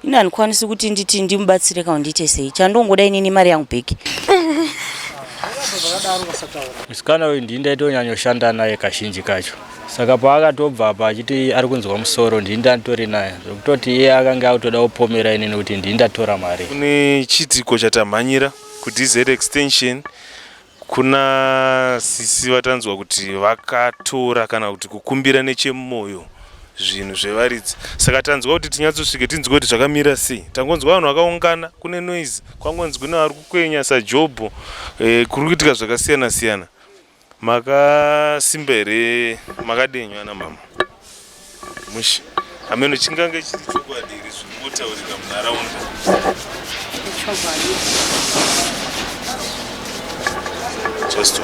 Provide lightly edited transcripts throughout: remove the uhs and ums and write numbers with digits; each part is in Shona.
Ini handikwanisi kuti nditi ndimubatsire kana ndiite sei. Chandongoda inini mari yangu back. Musikana uyu ndini ndaitonyanyoshanda naye kazhinji kacho saka paakatobva apa achiti ari kunzwa musoro ndini ndanditori naye zvekutoti iye akange akutoda kupomera inini kuti ndini ndatora mari. Kune chiitiko chatamhanyira kuDZ Extension Kuna sisi vatanzwa kuti vakatora kana kuti kukumbira nechemumoyo zvinhu zvevaridzi saka tanzwa kuti tinyatsosvike tinzwe kuti zvakamira sei tangonzwa vanhu vakaungana kune noise kwangonzi kune vari kukwenya sajobho e, kuri kuitika zvakasiyana siyana makasimba here makadenywa ana mama mushe hameno chingange chiri chokwadi here zviri kungotaurika munharaunda just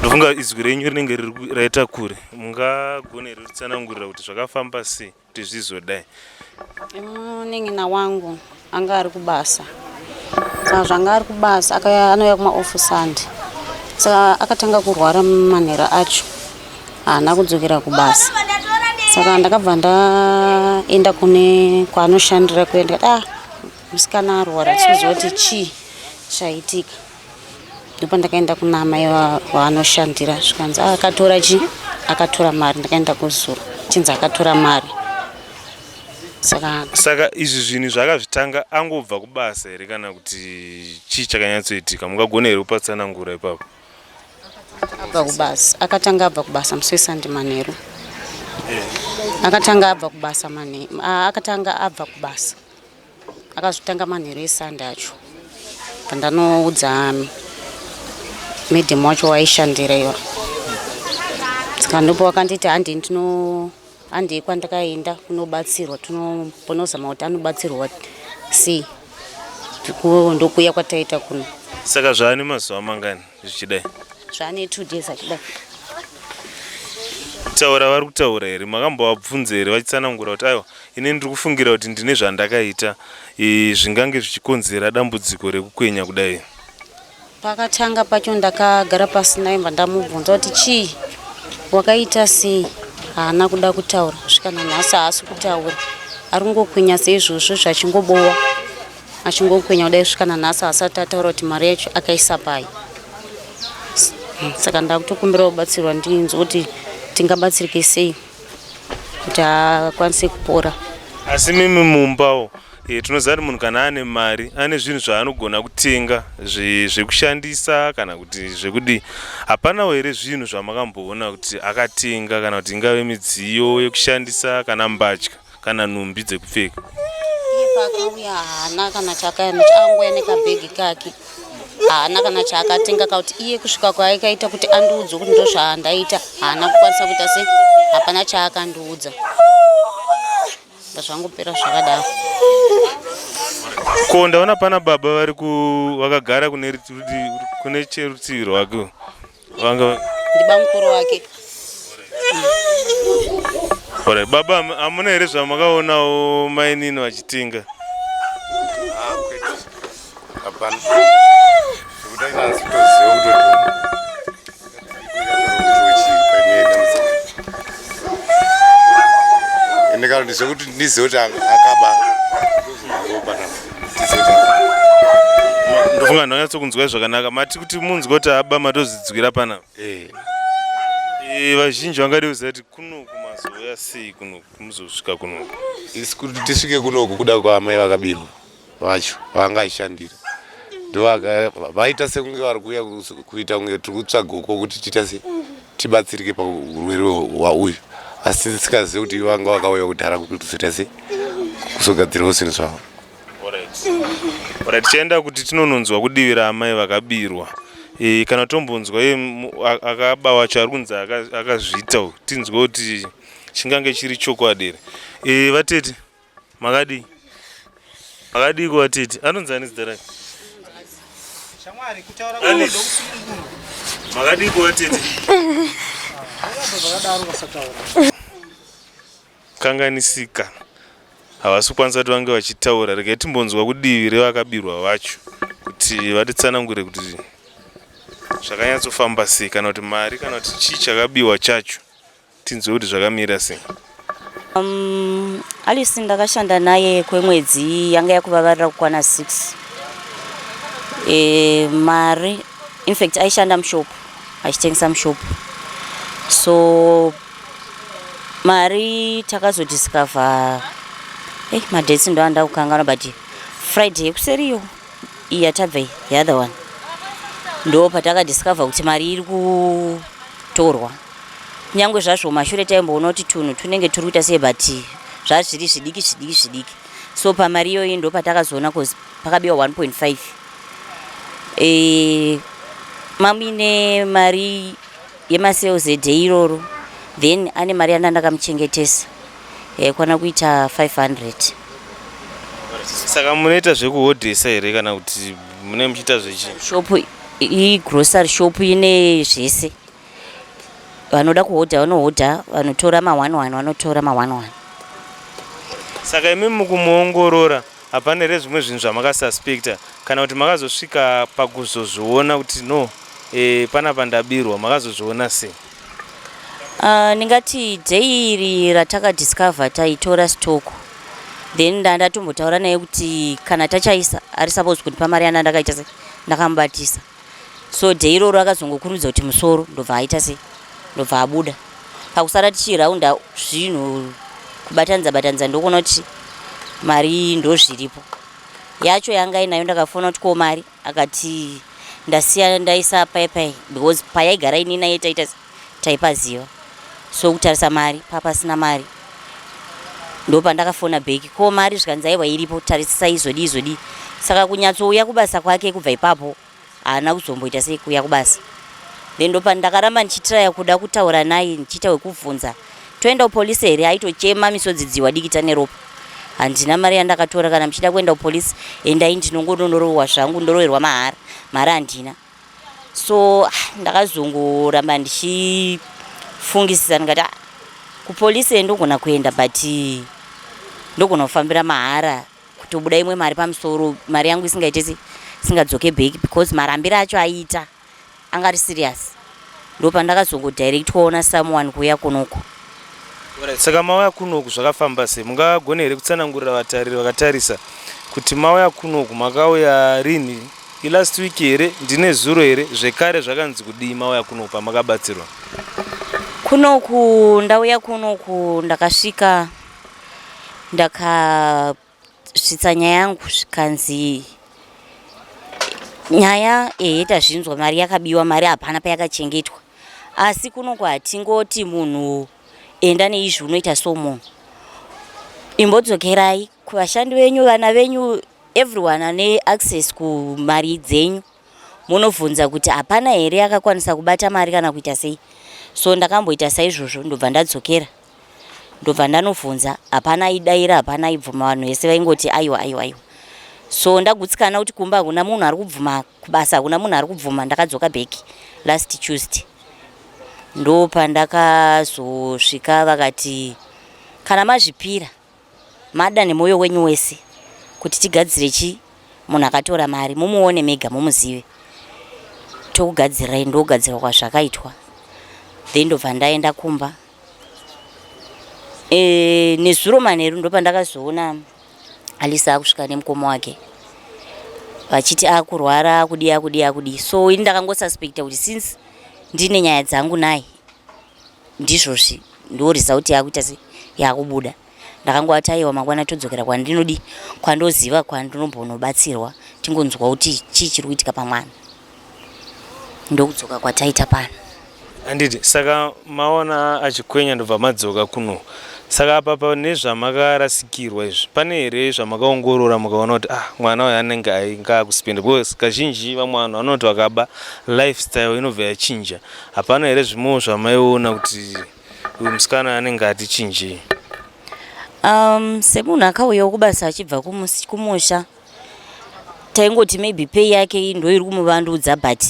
ndofunga izwi renyu rinenge raita kure mungagone here kutsanangurira kuti zvakafamba sei kuti zvizodai Munin'ina wangu anga ari kubasa saka zvanga ari kubasa anouya kumaoff sunday saka akatanga kurwara manhero acho haana kudzokera kubasa saka ndakabva ndaenda kune kwaanoshandira kuya ndikati ah musikana arwara tinoziva kuti chii chaitika ndopandakaenda kuna amai vaanoshandira zvikanzi ah, akatora chi akatora mari ndakaenda kuzuro chinzi akatora mari saka saka izvi zvinhu zvakazvitanga angobva kubasa here kana kuti chii chakanyatsoitika mungagona here kupatsanangura ipapo abva kubasa akatanga abva kubasa musi wesande manheru eh. akatanga abva kubasa manheru ah, akatanga abva kubasa Akazotanga manheru eSunday acho pandanoudza madam wacho waishandira iwa saka ndipo wakanditi handei ndino handei kwandakaenda kunobatsirwa tinobonozama kuti anobatsirwa sei ndokuuya kwataita kuno saka zvaane mazuva mangani zvichidai zvaane two days achidai kutaura vari kutaura here makambovabvunza here vachitsanangura kuti aiwa Ini ndiri kufungira kuti ndine zvandakaita zvingange zvichikonzera dambudziko rekukwenya kudai. Pakatanga pacho ndakagara pasi naye mba ndamubvunza kuti chii wakaita sei haana kuda kutaura kusvika nanhasi haasi kutaura ari kungokwenya seizvozvo zvachingobowa achingokwenya kudai kusvika nanhasi haasati ataura kuti mari yacho akaisa pai saka ndakutokumbira kubatsirwa ndinzwe kuti tingabatsirike sei kuti akwanise kupora. Asi mimi mumbawo e, tinoziva kuti munhu kana ane mari ane zvinhu zvaanogona kutenga zvekushandisa kana kuti zvekudii hapanawo here zvinhu zvamakamboona kuti akatenga kana kuti ingave midziyo yekushandisa kana mbatya kana nhumbi dzekupfeka iye paakauya haana kana chaakangouya nekabhegi kake haana kana chaakatenga kakuti iye kusvika kwaaikaita kuti andiudze kuti ndozvaandaita haana kukwanisa kuita se hapana chaakandiudza ndazvangopera zvakadaro ko ndaona pana baba vari ku vakagara kune kune cherutivi rwake vanga ndibamukuru wake Alright, baba hamuna here zvamakaonawo mainini vachitenga ah, hapana zvekuti ainanzi kutoziva kutoti ende kana kuti zvekuti ndizive kuti akaba ndofunga ndanyatsokunzwai zvakanaka mati kuti munzwe kuti aba matozidzwira panapa eh. eh, vazhinji vangade kuziva kuti kunoku mazouya sei kunoku muzosvika kunoku isi kuti tisvike kunoku kuda kwaamai vakabirwa vacho vaangaishandira ndovaita sekunge vari kuuya kuita kunge tiri kutsvaga uko kuti tiita se tibatsirike paurwere hwauyu asi tisikazive kuti vanga vakauya kudhara kuzoita se kuzogadzirawo zvinhu zvavo Alright, tichaenda kuti tinononzwa kudivi raamai vakabirwa e, kana tombonzwa iye akaba wacho ari kunzi akazviita tinzwe kuti chingange chiri chokwadi here e, vatete Makadii? Makadii ko vatete? Anonzi ani zita rake? Shamwari kutaura Alice. kusunungurwa. Makadii ko vatete? Zvakadaro vasataura. Kanganisika. Havasi kukwanisa kuti vange vachitaura. Regai timbonzwa kudivi revakabirwa vacho kuti vatitsanangure kuti zvakanyatsofamba sei kana kuti mari kana kuti chii chakabiwa chacho. Tinzwe kuti zvakamira sei. Alice ndakashanda naye kwemwedzi yanga yakuvavarira kukwana 6. Mari, infact aishanda mushop, achitengesa mushop. So mari takazodiscover, madates ndo anda kukanganwa, but Friday yekuseriyo iyi yatabva iyi, the other one, ndo patakadiscover kuti mari iri kutorwa. Kunyange zvazvo mashure taimboona kuti tunhu tunenge turi kuita sei, but zvazviri zvidiki zvidiki zvidiki. So pamari iyoyi ndo patakazoona, cause pakabiwa 1.5. Mamuine mari yemasales eday iroro, then ane mari yanda ndakamuchengetesa yaikwana kuita 500. Saka munoita zvekuhodhesa here kana kuti mune muchiita zvechi? Shop, igrocery shop, ine zvese. Vanoda kuhodha vanohodha, vanotora ma11 vanotora ma11. Saka imi mukumuongorora, hapana here zvimwe zvinhu zvamakasuspecta kana kuti makazosvika pakuzozviona kuti no, panapa ndabirwa, makazozviona sei? Ndingati day iri ratakadiscover taitora stock, then ndandatombotaura naye kuti kana tachaisa ari suppose kundipa mari yana ndakaita se ndakamubatisa. So day iroro akazongokurumidza kuti musoro, ndobva aita sei, ndobva abuda. Pakusara tichiraunda zvinhu, kubatanidza batanidza, ndokuona kuti mari ndo zviripo yacho yanga inayo. Ndakafona kuti ko mari, akati ndasiya ndaisa pai pai, because payaigara ini naye taita taipaziva. So kutarisa mari papasina mari, ndopandakafona back, ko mari, zvikanzi aiwa iripo, tarisisai, izodii izodii. Saka kunyatsouya kubasa kwake kubva ipapo haana kuzomboita sei kuuya kubasa. Then ndopa ndakaramba ndichitraya kuda kutaura naye, ndichiita wekubvunza, toenda kupolisi here? Aitochema misodzi dziwa dikita neropa. Handina mari yandakatora, kana muchida kuenda kupolisi endai, ndinongononorohwa zvangu, ndoroverwa mahara, mari handina. So ndakazongoramba ndichifungisisa, ndikati, "Ah, kupolisi ndogona kuenda, but ndogona kufambira mahara, kutobuda imwe mari pamusoro, mari yangu isingaite sei, isingadzoke back," because marambiro acho aiita anga ari serious. Ndopandakazongodirectwaona someone kuuya kunoku. Alright, saka mauya kunoku zvakafamba sei? Mungagone here kutsanangurira vatariri vakatarisa kuti mauya kunoku makauya rini? Ilast week here, ndine zuro here? Zvekare zvakanzi kudii mauya kunoku pamakabatsirwa? Kunoku ndauya kunoku, ndakasvika, ndakasvitsa nyaya yangu, zvikanzi nyaya ehe tazvinzwa, mari yakabiwa, mari hapana payakachengetwa, asi kunoku hatingoti munhu enda neizvi, unoita so, munhu imbodzokerai kuvashandi venyu, vana venyu, everyone ane access kumari dzenyu, munovhunza kuti hapana here akakwanisa kubata mari kana kuita sei. So ndakamboita saizvozvo, ndobva ndadzokera, ndobva ndanovhunza, hapana aidayira, hapana aibvuma, vanhu vese vaingoti aiwa, aiwa, aiwa. So ndagutsikana kuti kumba hakuna munhu ari kubvuma, kubasa hakuna munhu ari kubvuma, ndakadzoka back last Tuesday. Ndo pandakazosvika vakati kana mazvipira, mada nemwoyo wenyu wese kuti tigadzire chi munhu akatora mari, mumuone mega, mumuzive, tokugadzirai. Ndogadzirwa kwazvakaitwa, then ndobva ndaenda kumba. Nezuro manheru ndopandakazoona Alisa akusvika nemukoma wake vachiti akurwara, akudi akudi akudi. So ini ndakangosuspecta kuti since ndine nyaya dzangu naye, ndizvozvi ndo result yakuita se yakubuda. Ndakangovati aiwa, mangwana todzokera kwandinodi, kwandoziva, kwandinombonobatsirwa, tingonzwa kuti chii chiri kuitika pamwana. Ndokudzoka kwataita pano. Handiti saka maona achikwenya, ndobva madzoka kuno. Saka apa pane zvamakarasikirwa izvi, pane here zvamakaongorora mukaona kuti ah, mwana uyu anenge ainge akuspenda? Because kazhinji vamwe vanhu vanoti vakaba, lifestyle inobva yachinja. Hapana here zvimwewo zvamaiona kuti uyu musikana anenge atichinjei? Semunhu akauyawo kubasa achibva kumusha, taingoti maybe pay yake ndo iri kumuvandudza, but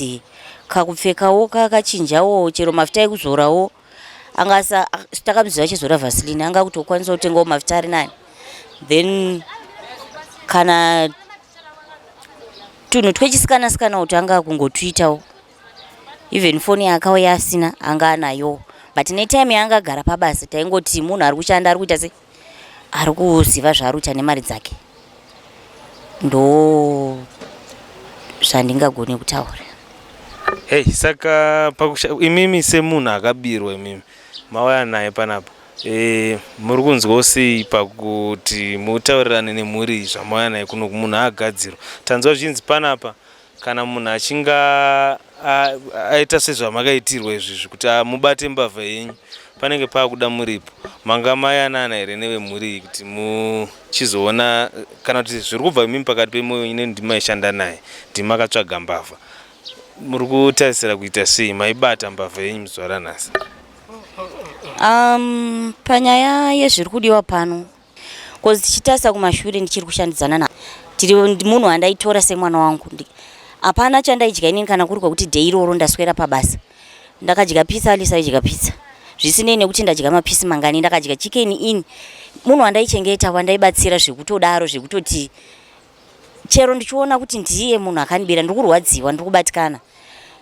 kakupfekawo kakachinjawo, chero mafuta ekuzorawo angasa takamuziva achizora Vaseline, anga kutokwanisa kutengawo mafuta ari nani. Then kana tunhu twechisikana sikana kuti anga kungotuitawo, even foni yaakauya asina, anga anayo. But netime yaanga agara pabasa, taingoti munhu ari kushanda, ari kuita sei, ari kuziva zvaari kuita nemari dzake. Ndo zvandingagone kutaura. Hei, saka pakusha, imimi semunhu akabirwa, imimi mauya naye panapa, muri kunzwawo sei pakuti mutaurirane nemhuri zvamauya naye kuno? Munhu agadzirwa, tanzwa zvichinzi panapa kana munhu achinge aita sezvamakaitirwa izvizvi, kuti mubate mbavha yenyu, panenge paakuda muripo. Manga mayanana here nevemhuri iyi kuti muchizoona, kana kuti zviri kubva imimi pakati pemwoyo wenyu, nendimaishanda naye, ndimakatsvaga mbavha? Muri kutarisira kuita sei maibata mbavha yenyu muzuva ranhasi? Panyaya yezviri kudiwa pano, 'cause tichitarisa kumashure, ndichiri kushandidzana na tiri munhu wandaitora semwana wangu. Hapana chandaidya inini kana kuri kwekuti day iroro ndaswera pabasa ndakadya pizza, Alisa aidya pizza, zvisinei nekuti ndadya mapisi mangani, ndakadya chicken in. Munhu wandaichengeta, wandaibatsira zvekutodaro, zvekutoti chero ndichiona kuti ndiye munhu akandibira, ndiri kurwadziwa, ndiri kubatikana.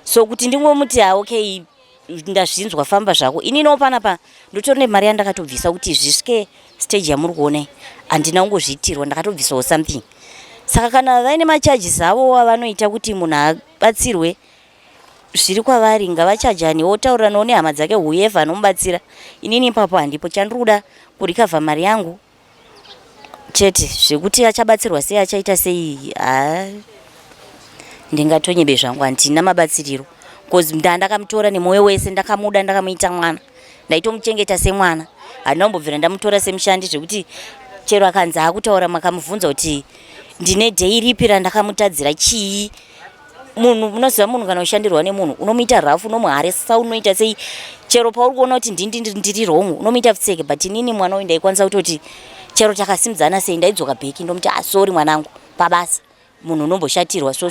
So kuti ndingomuti, "Ha, okay, ndazvinzwa, famba zvako," ininiwo panapa ndotori nemari yandakatobvisa kuti zvisvike stage yamuri kuona. Handina kungozviitirwa, ndakatobvisawo something. Saka kana vaine macharges avo avanoita kuti munhu abatsirwe, zviri kwavari, ngavachajani, otauriranawo nehama dzake, whoever anomubatsira. Inini ipapo handipo. Chandiri kuda kurecover mari yangu chete. Zvekuti achabatsirwa sei, achaita sei, ha, ndingatonyebe zvangu, handina mabatsiriro, 'cause ndandakamutora nemwoyo wese, ndakamuda, ndakamuita mwana, ndaitomuchengeta semwana. Handina kumbobvira ndamutora semushandi, zvekuti chero akanzi akutaura, makamubvunza kuti ndine day ripi randakamutadzira chii. Munhu, munoziva, munhu kana ushandirwa nemunhu, unomuita rafu, unomuharesa, unoita sei, chero pauri kuona kuti ndiri wrong, unomuita pfutseke. But inini mwana uyu ndaikwanisa kutoti chero takasimudzana sei, ndaidzoka back ndomuti, "Ah, sorry mwanangu, pabasa munhu unomboshatirwa." So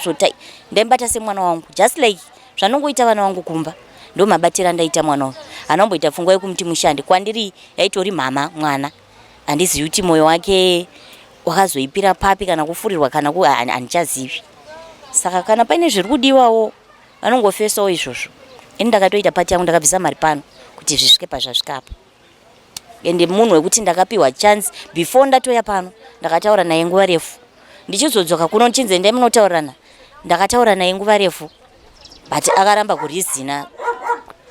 ndaimubata semwana wangu, just like zvanongoita vana vangu kumba, ndo mabatiro andaita mwana uyu. Handamboita pfungwa yekumuti mushandi. Kwandiri yaitori mhama mwana. Handizivi kuti mwoyo wake wakazoipira papi, kana kufurirwa, kana ku handichazivi. Saka kana paine zviri kudiwawo, vanongofesawo izvozvo. Ini ndakatoita part yangu, ndakabvisa mari pano kuti zvisvike pazvasvikapo. Ende munhu wekuti ndakapiwa chance before ndatoya pano, ndakataura naye nguva refu. Ndichizodzoka kuno ndichinzi endai munotaurirana, ndakataura naye nguva refu, but akaramba kurizina.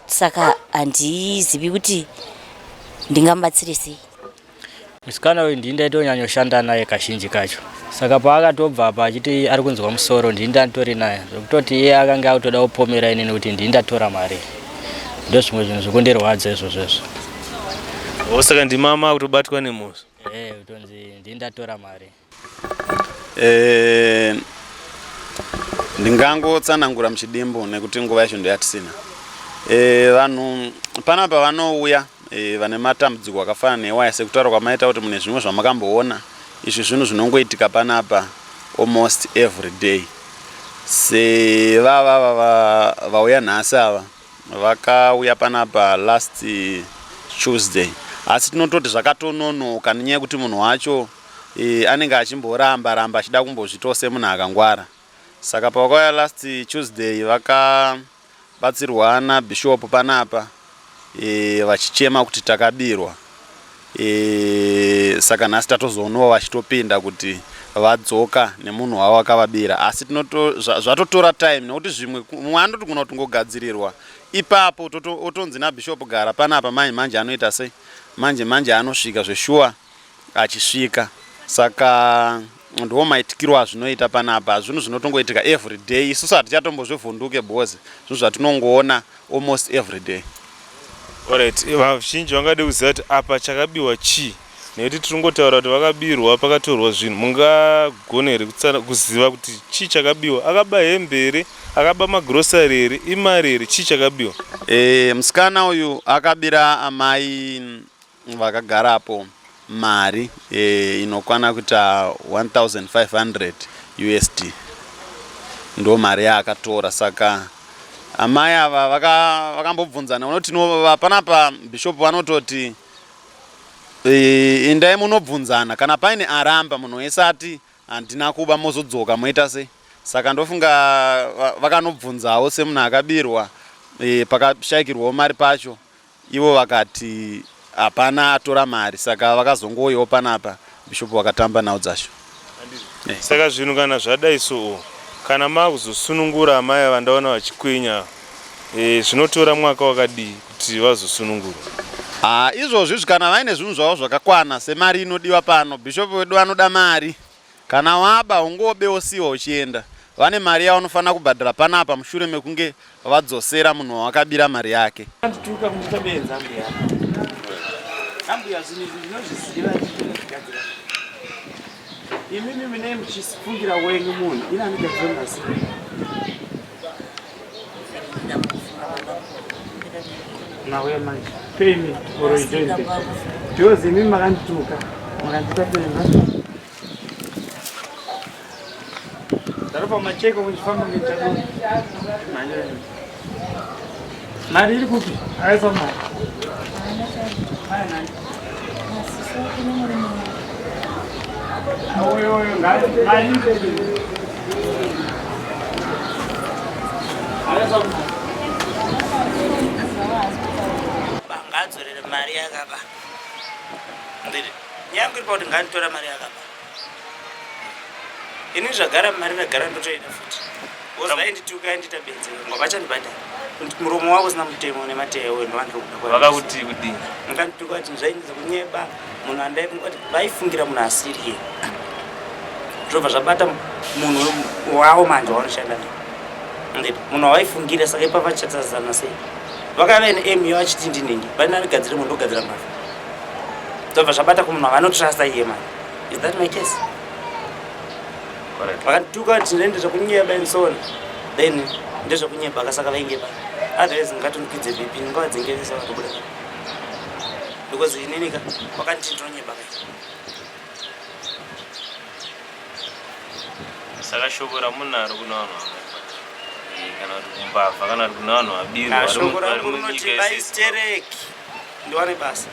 Saka handizivi kuti ndingamubatsire sei. Musikana uyu ndini ndaitonyanya naye kazhinji kacho. Saka paakatobva apa achiti ari kunzwa musoro, ndini ndatori naye, zvekutoti iye akanga akutoda kupomera inini kuti ndini ndatora mari. Ndo zvimwe zvinhu zvikundirwadza izvozvo izvo. O, saka ndimama akutobatwa nemhosva? E, kutonzi ndini ndatora mari. Ndingangotsanangura muchidimbu nekuti nguva yacho ndoyatisina. Vanhu panapa vanouya vane matambudziko akafanana newaya, sekutaura kwamaita kuti mune zvimwe zvamakamboona. Izvi zvinhu zvinongoitika panapa almost every day. Sevava vauya nhasi, ava vakauya panapa last Tuesday, asi tinototi zvakatononoka nenyaya yekuti munhu wacho anenge achimboramba ramba, achida kumbozvitawo semunhu akangwara. Saka pavakauya last Tuesday, vakabatsirwa nabishop panapa, vachichema kuti takabirwa. Saka nhasi tatozoonawo vachitopinda kuti vadzoka nemunhu wavo akavabira, asi zvatotora time nekuti zvimwe mumwe anotogona kutongogadzirirwa ipapo, otonzi nabishop, "Gara panapa." Manje manje anoita sei? Manje manje anosvika zveshuwa achisvika. Saka ndo maitikiro azvinoita panapa. Zvinhu zvinotongoitika every day. Isusu hatichatombozvivhunduke because zvinhu zvatinongoona almost every day. Alright, vazhinji vangade kuziva kuti apa chakabiwa chii, nekuti tiri kungotaura kuti vakabirwa, pakatorwa zvinhu. Mungagone here kuziva kuti chii chakabiwa? Akaba hembe here? Akaba magrosari here? Imari here? Chii chakabiwa? Musikana uyu akabira amai vakagarapo mari inokwana kuita 1500 USD. Ndo mari yaakatora. Saka amai ava vakambobvunzana, unoti panapa bishop vanototi, "Endai munobvunzana, kana paine aramba, munhu wese ati handina kuba, mozodzoka moita sei." Saka ndofunga vakanobvunzawo semunhu akabirwa, pakashayikirwawo mari pacho. Ivo vakati hapana atora mari, saka vakazongouyawo panapa, bishop vakatamba nhau dzacho. Saka zvinhu kana zvadai so, kana makuzosunungura amai vandaona vachikwenya, zvinotora mwaka wakadii kuti vazosunungurwa? Ha, izvozvi kana vaine zvinhu zvavo zvakakwana semari inodiwa pano, bishop wedu anoda mari. Kana waba ungobe wosiyiwa uchienda. Vane mari yavanofanira kubhadhara panapa mushure mekunge vadzosera munhu wavakabira mari yake. Andituka kundiita benzi ambuya. Ambuya, zvinhu izvi ndinozviziva, ndinozvigadzira. Imimi mune muchifungira wenyu munhu, ini andigadzira munhu. Nauya manje. Pay me or you join them. Because imimi makandituka, makandiita benzi. Ndaropa macheko muchifamba ngechako. Mari iri kupi? Akaisa mari. Mari nani? Oyo oyo mari iri kupi? Akaisa mari. Ngadzorere mari yakaba. Ndiri nyange iri pakuti nganditora mari yakaba. Ini zvagara mari ndagara ndotoida futi. Vaindituka, aindita benzi, ngavachandibhadhara. Muromo wavo usina mutemo nemateyo ndovandiri kuda. Vakakuti kudii? Ngandituka kuti zvainzi kunyeba munhu andai vaifungira munhu asiriye. Zvobva zvabata munhu wavo manje wavanoshanda naye. Nditi munhu wavaifungira, saka ipapa vachatazana sei? Vakave neaim yavo achiti ndinhingi vaina ndigadzire munhu, ndogadzira mbavha. Zvobva zvabata kumunhu wavanotrusta iye manje. Is that my case? Vakandituka kuti ndende zvekunyeba and so on, then ndezvekunyeba kasaka vaingeba. Otherwise ngatondikwidze BP, ndingavadzingevesa vatobuda, because inini ka vakanditi ndinonyeba kai. Saka shoko ramunaro kuna vanhu vanoba, kana kuti kumbavha, kana kuti kuna vanhu vabirwa vari Shoko rangu vari rinoti munyika ibai yese? stereki ndiwane basa,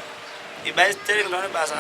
ibai stereki ndiwane basa.